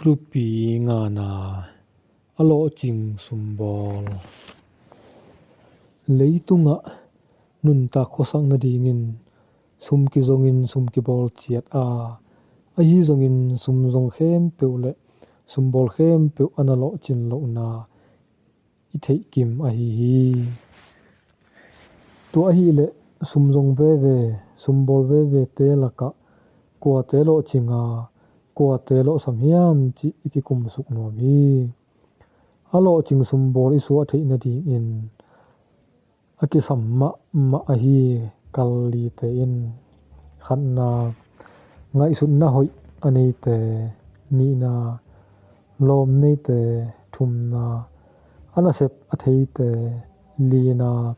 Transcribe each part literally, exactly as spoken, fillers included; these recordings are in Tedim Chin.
Thupi ngana, a lawhcing sumbawl. Leitungah nuntak khuasak nadingin sum kizongin sum kibawl ciat a, ahi zongin sum zong khempeuh le sumbawl khempeuh a na lawhcin lohna i theihkim ahi hi. Tua ahileh sum zong veve, sum bawl vevete lakah kuate lawhcing a, kuate lawhsam hiam cih i kikumsuk nuam hi. A lawhcing sum bawl i suah theih nadingin a kisam mahmah ahi kal lite in: khatna, ngaihsutna hoih a neite; nihna, lawm neite; thumna, a nasep a theite; lina,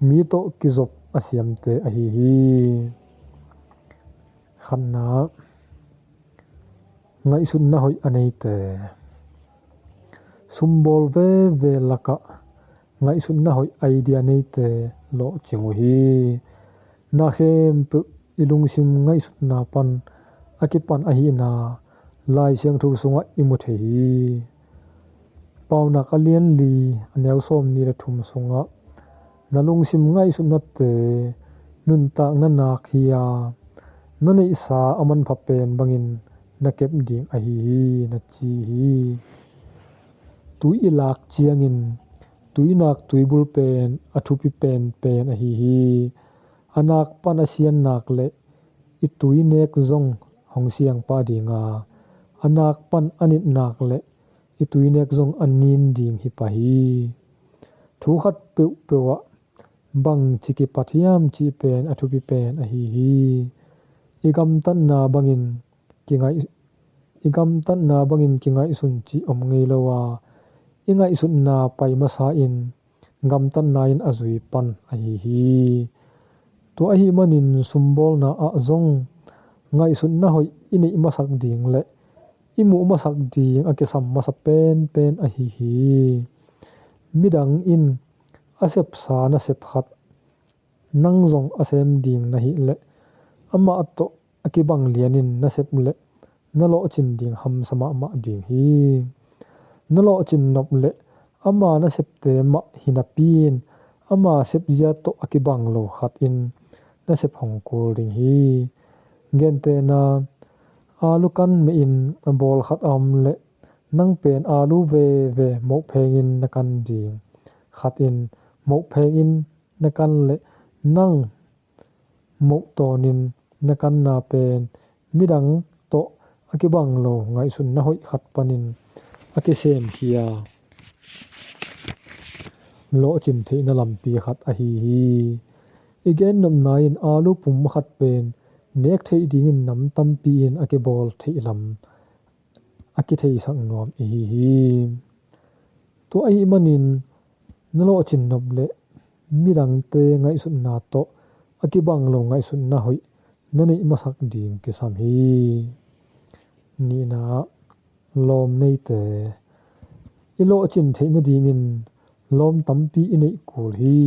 mi tawh kizop a siamte ahi hi. Khatna, ngaihsutna hoih a neite. Sum bawl veve lakah ngaihsutna hoih idea neite lawhcing uh hi. Na khempeuh i lungsim ngaihsutna pan a kipan ahihna Lai Siangtho sungah i mu thei hi. Paunak a lian li, a neu sawm nih le thum sungah, na lungsim ngaihsutnate nuntakna nak hi a, na neihsa a manpha pen bangin na kep ding ahi hi, na ci hi. Tui i lak ciangin tuinak tuibul pen a thupi penpen ahi hi. A nak pan a sian nak le i tuinek zong hong siang pah ding a, a nak pan a nit nak le i tuinek zong a nin ding hi pah hi. Thu khat peuhpeuh ah bangci kipat hiam cih pen a thupi pen ahi hi. I gamtatna bangin kingaih, i gamtatna bangin kingaihsun cih om ngei lo a, i ngaihsutna pai masa in gamtatna in a zui pan ahi hi. Tua ahih manin sumbawlna ah zong ngaihsutna hoih i neih masak ding le i muh masak ding a kisam masa penpen ahi hi. Midang in a sepsa nasep khat nang zong a sem ding na hih leh amah tawh a kibang lianin na sep leh na lawhcin ding hamsa mahmah ding hi. Na lawhcin nop leh ama na septe mah hi napi in ama sepzia tawh a kibang lo khat in na sep hong kul ding hi. Gentehna, aalu kan mehin a bawl khat a om leh nang pen aalu veve moh phengin na kan ding khat in moh phengin na kan leh nang moh tawnin na kanna pen midang tawh a kibang lo ngaihsutna hoih khat panin a kisemkhia lawhcin theihna lampi khat ahi hi. I gennopna in aalu pum khat pen nek theih dingin nam tampi in a kibawl theih lam a kitheisak nuam ihi hi. Tua ahih manin na lawhcin nop leh midangte ngaihsutna tawh a kibang lo ngaihsutna hoih na neih masak ding kisam hi. Nihna, lawm neite. I lawhcin theih nadingin lawm tampi i neih kul hi.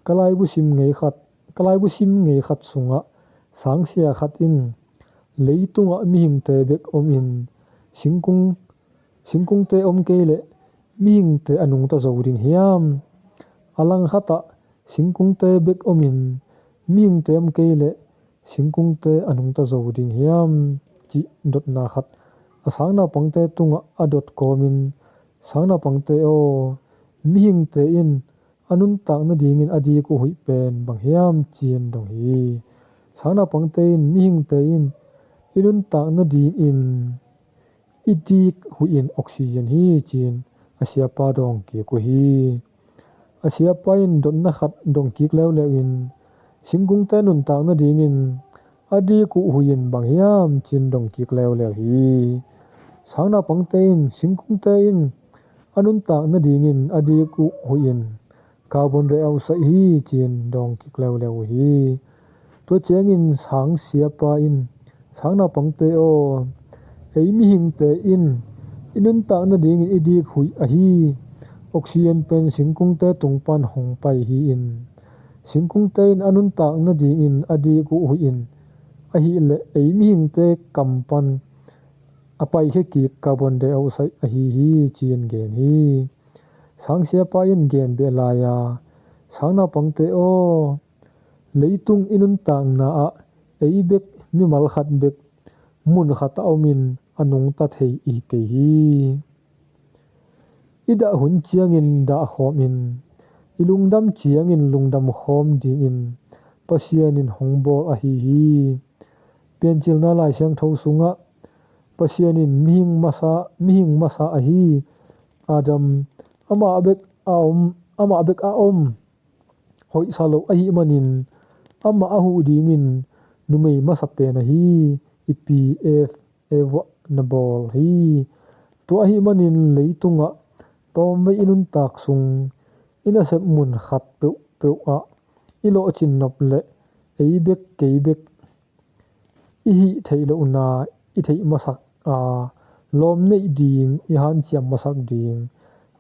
Ka laibu sim ngei khat, ka laibu sim ngei khat sungah sangsia khat in leitungah mihingte bek omin singkung, singkungte om kei leh mihingte a nungta zo ding hiam? A langkhatah singkungte bek omin mihingte om kei leh singkungte a nungta zo ding hiam? Cih dotna khat a sangnaupangte tungah a dot kawmin, sangnaupangte aw, mihingte in a nuntak nadingin a dik uh huih pen bang hiam ci-in dong hi. Sangnaupangte in mihingte in i nuntak nadingin i dik huih in oxygen hi ci-in a siapa dawng kik uh hi. A siapa in dotna khat dong kik leuleu in singkungte nuntak nadingin a dik uh huih in bang hiam ci-in dong kik leuleu hi. Sangnaupangte in singkungte in a nuntak nadingin a dik uh huih in carbon dioxide hi ci-in dawng kik leuleu uh hi. Tua ciangin sang siapa in, sangnaupangte aw, ei mihingte in i nuntak nadingin i dik huih ahi oxygen pen singkungte tung pan hong pai hi-in, singkungte in a nuntak nadingin a dik uh huih in, ahih leh ei mihingte kam pan a paikhia kik carbon dioxide ahi hi, ci-in gen hi. Sangsiapa in gen beh lai-a, sang naupangte aw, leitung i nuntakna ah ei bek, mimal khat bek, mun khat a omin a nungta thei i hi kei hi. I dah hun ciangin dah khawmin, i lungdam ciangin lungdam khawm dingin Pasian in hong bawl ahi hi. Piancilna Lai Siangtho sungah Pasian in mihing masa, mihing masa ahi Adam amah bek a om, amah bek a om hoihsa lo ahih manin amah a huh dingin numei masa pen ahi i pi Eve, Eve na bawl hi. Tua ahih manin leitungah tawmvei i nuntak sung i nasep mun khat peuhpeuh ah i lawhcin nop leh ei bek kei bek i hih theih lohna i theih masak a, lawm neih ding, i hanciam masak ding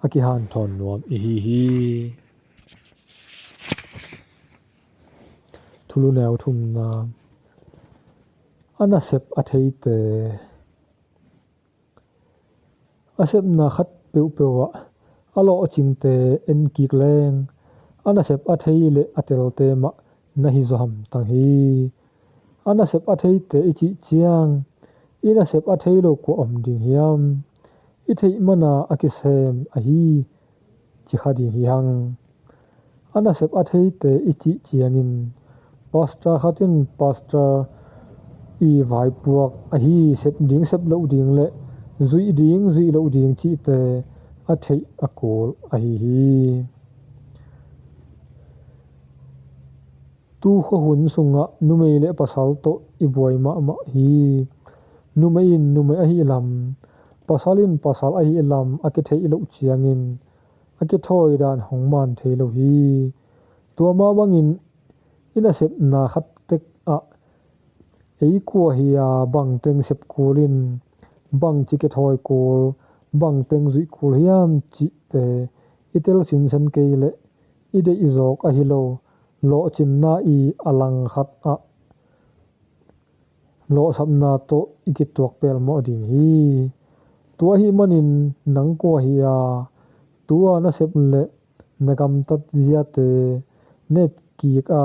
a kihanthawn nuam i hi hi. Thulu neu thumna. A nasep a theite. A sepna khat peuhpeuh ah a lawhcingte en kik leng, a nasep a thei le a telte mah na hi zaw hamtang hi. A nasep a theite i cih ciang, i nasep a thei lo kua om ding hiam? I theih mana a kisem ahi, ci kha ding hi hang. A nasep a theite i cih ciangin, pastor khat in pastor i vaipuak ahi, sep ding sep loh ding le zuih ding zuih loh ding cihte a theih a kul ahi hi. Tu khuahun sungah numei le pasal tawh i buai mahmah hi. Numei in numei ahih lam, pasal in pasal ahih lam a kitheih loh ciangin a kithawi dan hong man thei lo hi. Tua mah bangin i nasepna khat tek ah ei kua hi a, bangteng sep kul in, bangci kithawi kul, bangteng zuih kul hiam cihte i tel sinsen kei leh i deih zawk ahi lo, lawhcinna i a lang khat ah lawhsapna tawh i kituak pelmawh ding hi. Tua ahih manin nang kua hi a, tua na sep le na gamtat ziate na et kik a,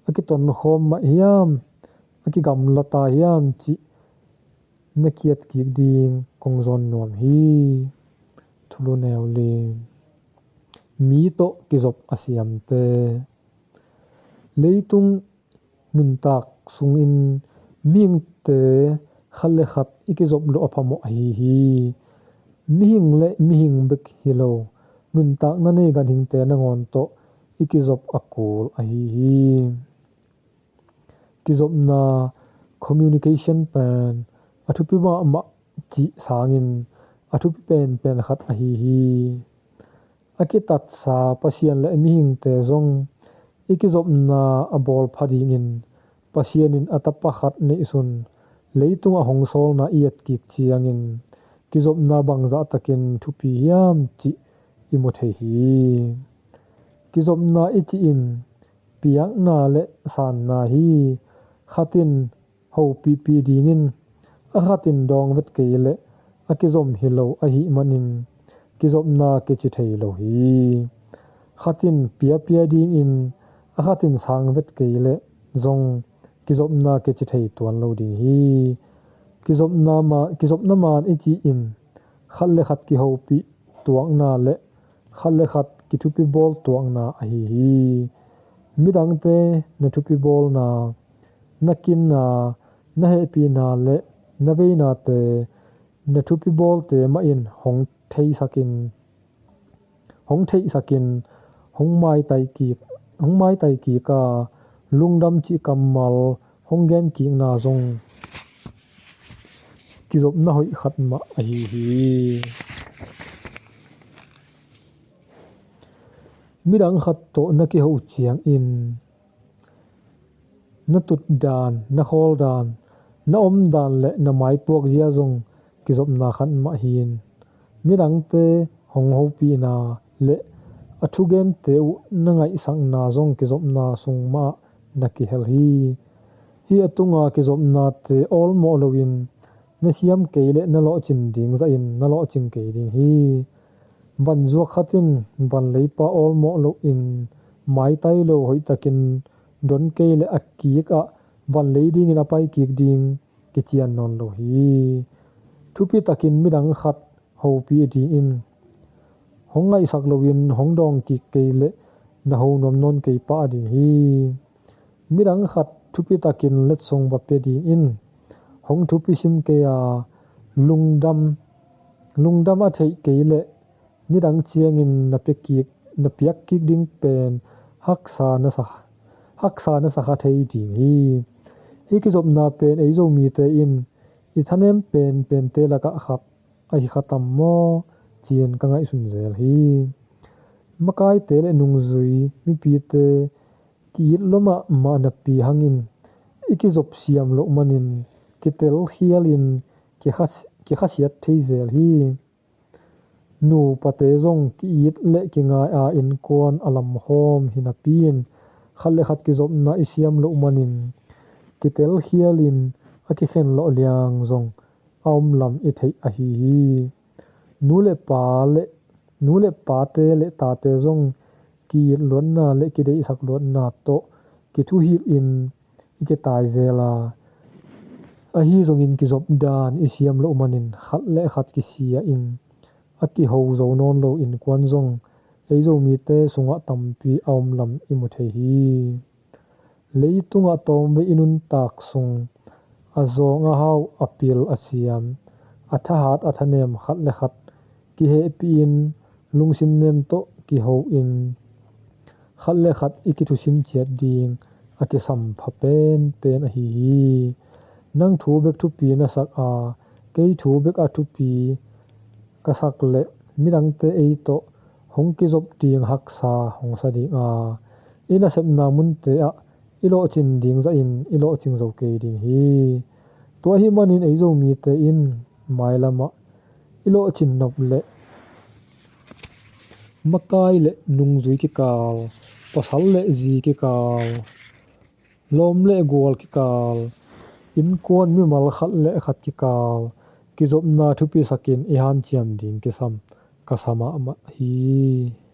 a kitonkhawm mah hiam, a kigamla ta hiam cih na kiat kik ding kong zawn nuam hi. Thulu neu li. Mi tawh kizop a siamte. Leitung nuntak sungin mihingte khat le khat i kizop loh a phamawh ahi hi. Mihing le mihing bek hi lo, nuntakna nei ganhingte nangawn tawh i kizop a kul ahi hi. Kizopna, communication pen a thupi mahmah cih sangin a thupi penpen khat ahi hi. A kitatsa Pasian le mihingte zong i kizopna a bawl pha dingin Pasian in a tapa khat neihsun leitungah hong sawlna i et kik ciangin kizopna bangzah takin thupi hiam cih i mu thei hi. Kizopna i cih in piakna le sanna hi. Khat in hopihpih dingin a khat in dawng vet kei leh a kizom hi lo ahih manin kizopna kici thei lo hi. Khat in piapia dingin a khat in sang vet kei leh zong kizopna kici thei tuan lo ding hi. Kizopna ma, kizopna man i cih in khat le khat kihopih tuakna le khat le khat kithupi bawl tuakna ahi hi. Midangte na thupi bawlna, na kinna, na hehpihna le na veinate na thupi bawlte mah in hong theisakin, hong theihsakin, hong maitai kik, hong maitai kik a, lungdam cih kammal hong gen kikna zong kizopna hoih khat mah ahi hi. Midang khat tawh na kiho ciangin na tutdan, na khawldan, na omdan le na maipuak zia zong kizopna khat mah hi. Midangte hong hopihna le a thugemte uh na ngaihsakna zong kizopna sung mah na kihel hi. Hih a tunga kizopnate awlmawh loin na siam kei leh na lawhcin ding zahin na lawhcing kei ding hi. Van zuak khat in van leipa awlmawh lohin maitai lo hoihtakin don kei leh a kikah van lei dingin a pai kik ding kician nawn lo hi. Thupitakin midang khat hopih dingin hong ngaihsak loin hong dawng kik kei leh na ho nuam nawn kei pah ding hi. Midang khat thupitakin letsong va pia dingin hong thupi sim kei a, lungdam, lungdam a theih kei leh nidang ciangin na pia kik, na piak kik ding pen haksa na sa, haksa na sa kha thei ding hi. Hih kizopna pen ei Zomite in i thanem penpente lakah khat ahi kha tam maw, ci-in ka ngaihsun zel hi. Makaite le nungzui mipite ki-it lua mahmah napi hangin i kizop siam loh manin kitelkhialin kikha, kikhasiat thei zel hi. Nupate zong ki-it le kingai a innkuan a lamkhawm hi napi-in khat le khat kizopna i siam loh manin kitelkhialin a kikhenlawh liang zong a om lam i theih ahi hi. Nu le pa le, nu le pate le tate zong ki-it luatna le kideihsak luatna tawh kithuhilhin i kitai zel a, ahi zongin kizop dan i siam loh manin khat le khat kisia-in a kiho zo nawn lo innkuan zong ei Zomite sungah tampi a om lam i mu thei hi. Leitungah tawmvei i nuntak sung a zawng a hau, a pil a siam, a thahat a thanem khat le khat kihehpihin lungsim nem tawh kiho-in khat le khat i kithusim ciat ding a kisam pha penpen ahi hi. Nang thu bek thupi na sak a, kei thu bek a thupi ka sak leh midangte ei tawh hong kizop ding haksa hong sa ding a, i nasepna munte ah i lawhcin ding zahin i lawhcing zo kei ding hi. Tua ahih manin ei Zomite in mailamah i lawhcin nop leh makai le nungzui kikal, pasal le zi kikal, lawm le gual kikal, innkuan mimal khat le khat kikal kizopna thupisakin i hanciam ding kisam ka sa mahmah hi.